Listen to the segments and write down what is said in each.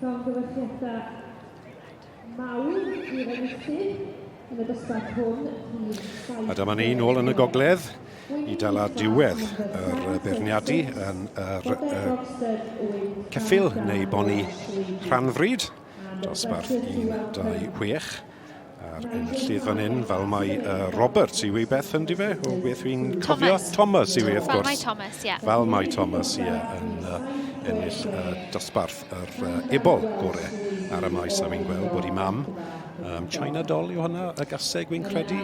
Llongyfarchiadau mawr i'r enillydd yn y dosbarth hwn, rhif A dyma ni nôl yn y gogledd i dala diwedd yr beirniadu yn yr ceffyl neu boni rhanfryd, dosbarth 1, 2, 6. A'r enillydd fan hyn, fel mae Roberts yw ei beth yn dife, o beth fi'n cofio. Thomas. Thomas yw ei, wrth gwrs. Fel mae Thomas, ie. Yeah. Fel mae Thomas, ie, yeah, yn ennill dosbarth yr ebol gore ar y maes, a fi'n gweld bod ei mam, China Doll yw hwnna, y gaseg fi'n credu,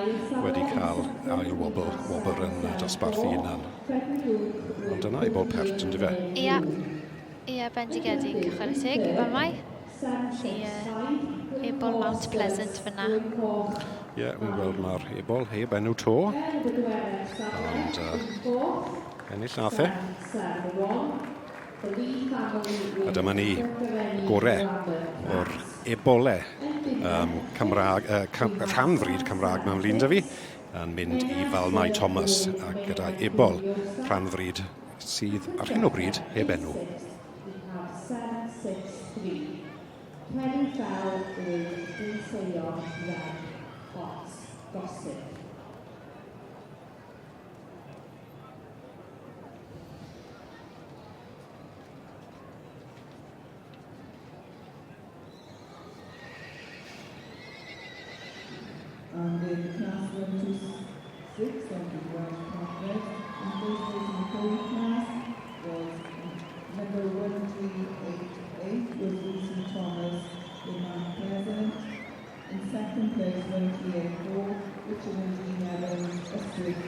wedi cael ail wobl, wobr yn dosbarth ei hunan. Ond dyna ebol pert, yn dife? Ie, yeah. Ie, yeah, bendigedig, chwarae teg, fel mae. Felly, ebol Mount Pleasant fyna. Ie, yeah, fi'n gweld mae'r ebol heb enw to. Ond ennill nath e. A dyma ni gore o'r ebole Cymraeg, rhan fryd Cymraeg mewn lun da fi, yn mynd i Falmai Thomas a gyda ebol rhan fryd sydd ar hyn o bryd heb enw. We have 763. Kenny Fell with Dyn Red Hot Gossip. And in class 1 to 6 of the Welsh Partners, in first place in the pony class was number 1388 was Lucy Thomas in Mount Pleasant. In second place, 1384, Richard and Jean Evans, Ystwyth.